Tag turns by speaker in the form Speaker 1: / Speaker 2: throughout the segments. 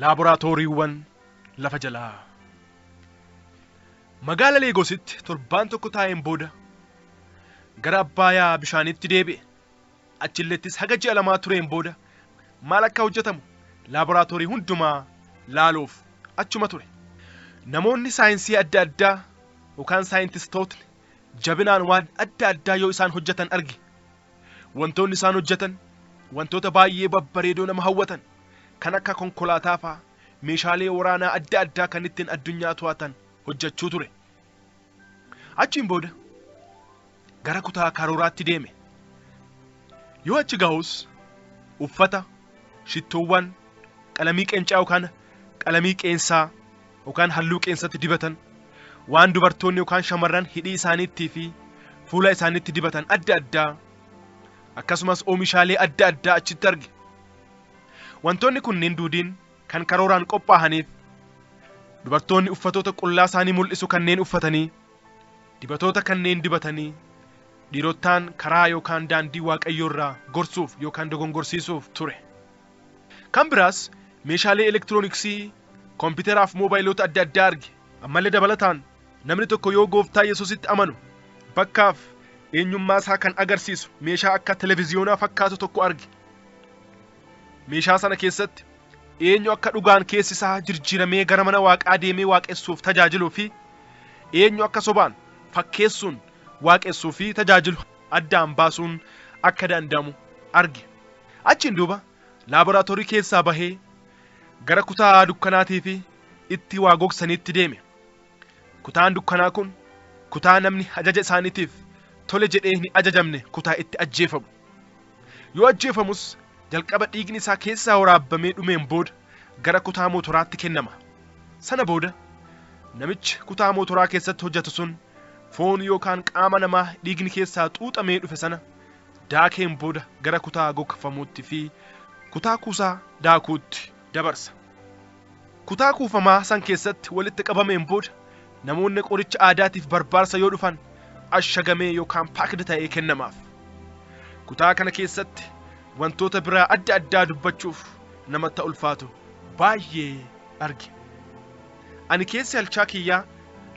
Speaker 1: Laaboraatooriiwwan lafa jalaa. Magaala Leegoositti torbaan tokko taa'een booda gara Abbaayaa bishaanitti deebi'e. Achillettis haga ji'a 2 tureen booda maal akka hojjetamu laaboraatoorii hundumaa laaluuf achuma ture. Namoonni saayinsii adda addaa yookaan saayintistootni jabinaan waan adda addaa yoo isaan hojjetan arge. Wantoonni isaan hojjetan wantoota baay'ee babbareedoo nama hawwatan kan akka konkolaataa fa'aa, meeshaalee waraanaa adda addaa kan ittiin addunyaa to'atan hojjechuu ture. Achiin booda gara kutaa karooraatti deeme. Yoo achi gahus uffata, shittoowwan, qalamii qeencaa yookaan qalamii qeensaa yookaan halluu qeensatti dibatan, waan dubartoonni yookaan shamarran hidhii isaaniittii fi fuula isaaniitti dibatan adda addaa, akkasumas oomishaalee adda addaa achitti arge. Wantoonni kunneen duudiin kan karooraan qophaa'aniif dubartoonni uffatoota qullaa isaanii mul'isu kanneen uffatanii, dibatoota kanneen dibatanii, dhiirottaan karaa yookaan daandii Waaqayyoo irraa gorsuuf yookaan dogongorsiisuuf ture. Kan biraas meeshaalee elektirooniksii, kompiitaraaf moobaayilota adda addaa arge. Ammallee dabalataan namni tokko yoo Gooftaa Yesuusitti amanu bakkaaf eenyummaa isaa kan agarsiisu meeshaa akka televiziyoonaa fakkaatu tokko arge. Meeshaa sana keessatti eenyu akka dhugaan keessi isaa jirjiiramee gara mana Waaqaa deemee waaqessuuf tajaajiluu fi eenyu akka sobaan fakkeessuun waaqessuu fi tajaajilu addaan baasuun akka danda'amu arge. Achiin duuba laaboraatoorii keessaa bahee gara kutaa dukkanaatii fi itti waa gogsaniitti deeme. Kutaan dukkanaa kun kutaa namni ajaja isaaniitiif tole jedhee hin ajajamne kutaa itti ajjeefamu. Yoo ajjeefamus jalqaba dhiigni isaa keessaa waraabbamee dhumeen booda gara kutaa mootoraatti kennama. Sana booda namichi kutaa mootoraa keessatti hojjetu sun foon yookaan qaama namaa dhiigni keessaa xuuxamee dhufe sana daakeen booda gara kutaa gogfamuutti fi kutaa kuusaa daakuutti dabarsa. Kutaa kuufamaa san keessatti walitti qabameen booda namoonni qoricha aadaatiif barbaarsa yoo dhufan ashagamee yookaan paakdi ta'ee kennamaaf. Kutaa kana keessatti wantoota biraa adda addaa dubbachuuf namatti ulfaatu baay'ee arge. Ani keessi halchaa kiyyaa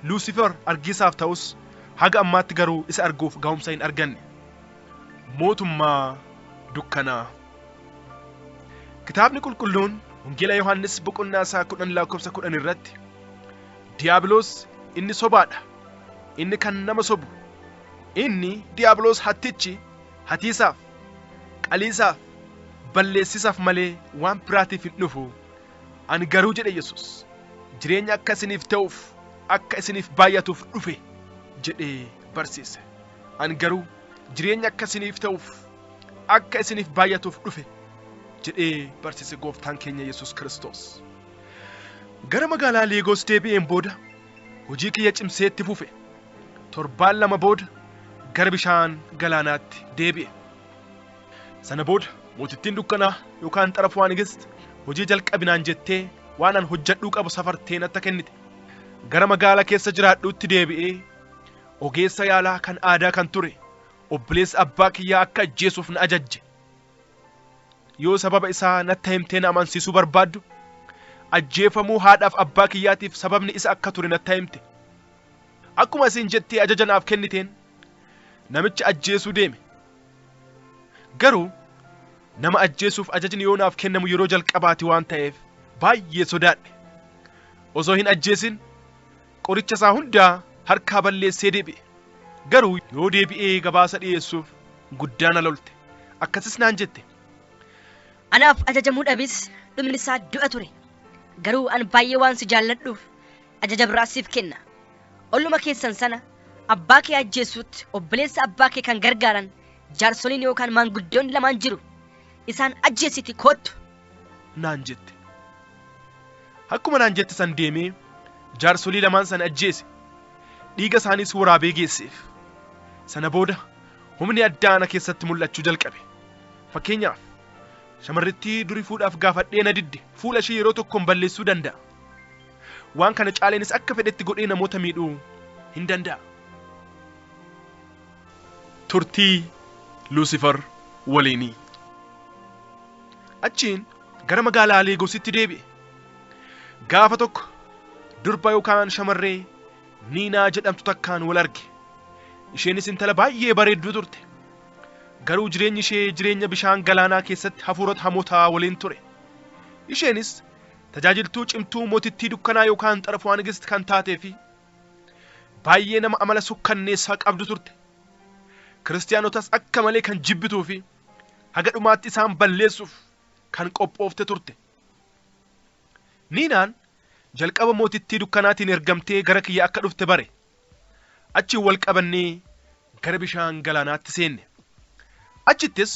Speaker 1: Luusifer argiisaaf ta'us haga ammaatti garuu isa arguuf ga'umsa hin arganne. Mootummaa dukkanaa. Kitaabni qulqulluun Wangeela Yohaannis boqonnaa isaa 10 lakkoofsa 10 irratti Diiyaabiloos inni sobaadha, inni kan nama sobu, inni Diiyaabiloos hattichi hatiisaaf, qaliisaaf, balleessisaaf malee waan biraatiif hin dhufu. Ani garuu, jedhe Yesuus, jireenya akka isiniif ta'uuf, akka isiniif baay'atuuf dhufe jedhee barsiise. Ani garuu jireenya akka isiniif ta'uuf, akka isiniif baay'atuuf dhufe jedhee barsiise Gooftaan keenya Yesuus Kiristoos. Gara magaalaa Leegoos deebi'een booda hojii kiyya cimsee itti fufe. Torbaan 2 booda gara bishaan galaanaatti deebi'e. Sana booda mootittiin dukkanaa yookaan xarafuwaa nigist hojii jalqabinaan jettee waan an hojjedhuu qabu safartee natti kennite. Gara magaala keessa jiraadhuutti deebi'ee ogeessa yaalaa kan aadaa kan ture obboleessa abbaa kiyyaa akka ajjeesuuf na ajajje. Yoo sababa isaa natti himtee na amansiisuu barbaaddu, ajjeefamuu haadhaaf abbaa kiyyaatiif sababni isa akka ture natti himte. Akkuma isin jettee ajaja naaf kenniteen namicha ajjeesuu deeme. Garuu nama ajjeesuuf ajajni yoo naaf kennamu yeroo jalqabaati waan ta'eef baay'ee sodaadhe. Osoo hin ajjeesin qoricha isaa hundaa harkaa balleessee deebi'e. Garuu yoo deebi'ee gabaasa dhiyeessuuf guddaa na lolte. Akkasis naan jette.
Speaker 2: Anaaf ajajamuu dhabis dhumni isaa du'a ture. Garuu an baay'ee waan si jaalladhuuf ajaja biraa siif kenna. Olluma keessan sana abbaa kee ajjeesuutti obboleessa abbaa kee kan gargaaran jaarsoliin yookaan maanguddoonni lamaan jiru. Isaan ajjeesiti koottu.
Speaker 1: Naan jette. Akkuma naan jette san deemee jaarsolii lamaan sana ajjeese. Dhiiga isaaniis waraabee geesseef. Sana booda humni addaa ana keessatti mul'achuu jalqabe. Fakkeenyaaf, shamarrittii duri fuudhaaf gaafadhee na didde fuula ishee yeroo tokkoon balleessuu danda'a. Waan kana caaleenis akka fedhetti godhee namoota miidhuu hin danda'a. Turtii Luusifer waliinii. Achiin gara magaalaa Leegoositti deebi'e. Gaafa tokko durba yookaan shamarree Niinaa jedhamtu takkaan wal arge. Isheenis intala baay'ee bareedduu turte. Garuu jireenyi ishee jireenya bishaan galaanaa keessatti hafuurota hamootaa waliin ture. Isheenis tajaajiltuu cimtuu mootittii dukkanaa yookaan xarafuu nigist kan taatee fi baay'ee nama amala sukkanneessaa qabdu turte. Kiristaanotas akka malee kan jibbituu fi haga dhumaatti isaan balleessuuf kan qophoofte turte. Niinaan jalqaba mootittii dukkanaatiin ergamtee gara kiyya akka dhufte bare. Achiin wal qabannee gara bishaan galaanaatti seenne. Achittis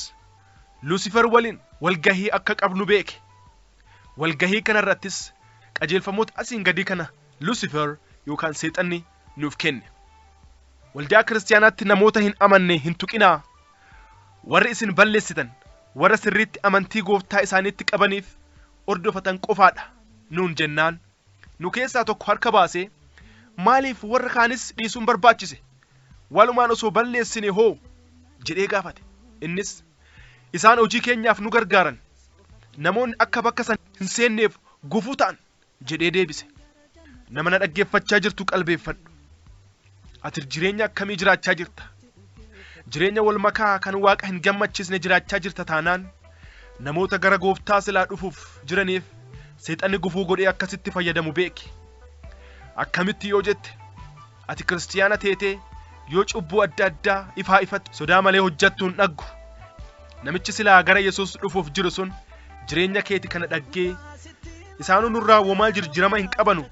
Speaker 1: Luusifer waliin walgahii akka qabnu beeke. Walgahii kanarrattis qajeelfamoota asiin gadii kana Luusifer yookaan seexanni nuuf kenne. Waldaa kiristaanaatti namoota hin amanne hin tuqinaa. Warri isin balleessitan warra sirriitti amantii gooftaa isaaniitti qabaniif hordofatan qofaadha nuun jennaan nu keessaa tokko harka baasee maaliif warra kaanis dhiisuun barbaachise walumaan osoo balleessine hoo jedhee gaafate. Innis isaan hojii keenyaaf nu gargaaran namoonni akka bakka san hin seenneef gufuu ta'an jedhee deebise. Nama na dhaggeeffachaa jirtu qalbeeffadhu. Ati jireenya akkamii jiraachaa jirta? Jireenya wal makaa kan waaqa hin gammachiisne jiraachaa jirta taanaan namoota gara gooftaa silaa dhufuuf jiraniif seexanni gufuu godhee akkasitti fayyadamu beeki. Akkamitti yoo jette ati kiristiyaana teetee yoo cubbuu adda addaa ifaa ifatti sodaa malee hojjettu hin dhaggu. Namichi silaa gara Yesuus dhufuuf jiru sun jireenya keeti kana dhaggee isaanuu nurraa womaa jirjirama hin qabanu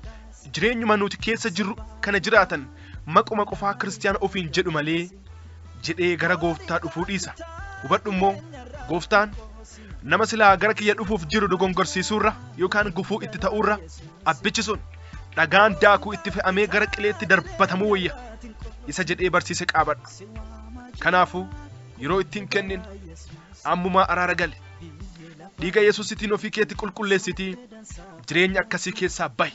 Speaker 1: jireenyuma nuti keessa jirru kana jiraatan maquma qofaa kiristiyaana ofiin jedhu malee jedhee gara gooftaa dhufuu dhiisa. Hubadhu immoo gooftaan nama silaa gara kiyya dhufuuf jiru dogongorsiisuurra yookaan gufuu itti ta'uurra abbichi sun dhagaan daakuu itti fe'amee gara qileetti darbatamuu wayya isa jedhee barsiise qaabadhu. Kanaafuu yeroo ittiin kennin ammumaa araara gali. Dhiiga Yesuusitiin ofii keetti qulqulleessitii jireenya akkasii keessaa bahi.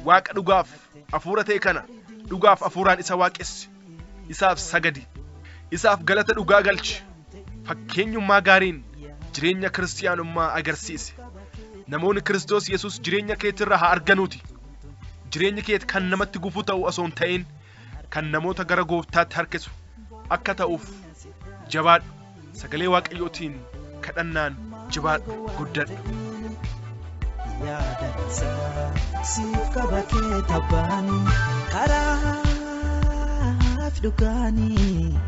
Speaker 1: Waaqa dhugaaf hafuura ta'e kana dhugaaf hafuuraan isa waaqessi. Isaaf sagadi. Isaaf galata dhugaa galchi. Fakkeenyummaa gaariin jireenya kiristiyaanummaa agarsiise. Namoonni Kiristoos Yesuus jireenya keetirraa haa arganuuti. Jireenyi keet kan namatti gufuu ta'u osoo hin ta'in kan namoota gara gooftaatti harkisu akka ta'uuf jabaadhu. Sagalee Waaqayyootiin kadhannaan jabaadhu guddadhu.
Speaker 3: Yaadansa siif qaba kee tabbaani karaaf dhugaanii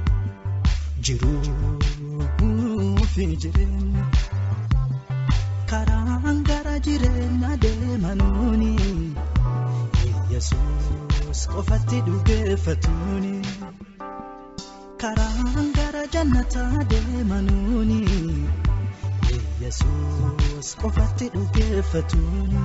Speaker 3: jiruu fi jireenya karaan gara jireenya deemanuuni Yesuus qofatti dhugeeffatuuni karaan gara jannataa deemanuuni Yesuus qofatti dhugeeffatuuni.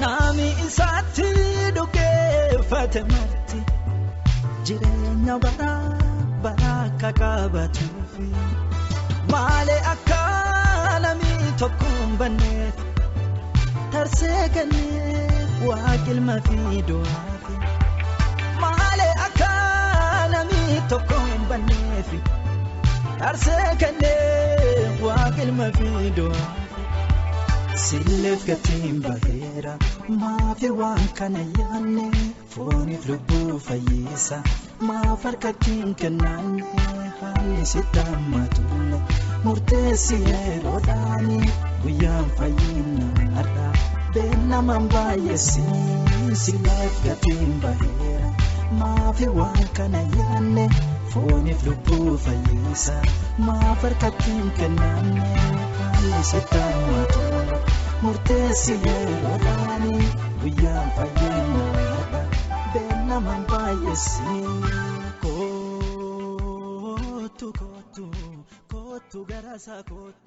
Speaker 3: Nami isaatti dhugeeffate marti jireenya bara bara akka qabaatuufi maalee akka namni tokko hin banneef tarsee kenneef waaqa ilma fi du'aafi maalee akka namni tokko hin banneef tarsee kenneef waaqa ilma fi du'aafi. Silleef gatiin baheera maafi waan kana yaanne fooniif lubbuu fayyisa maaf harkatti hin kennanne haalli sitti hammatulle murteessi yeroodhaani guyyaan fayyina har'a beellamaan baay'essi silleef gatiin baheera maafi waan kana yaanne fooniif lubbuu fayyisa maaf harkatti hin kennanne haalli sitti hammatulle murteessi yeroodhaani guyyaan fayyina har'a beellamaan baay'essi. Kootu kootu kootu gara isaa kootu.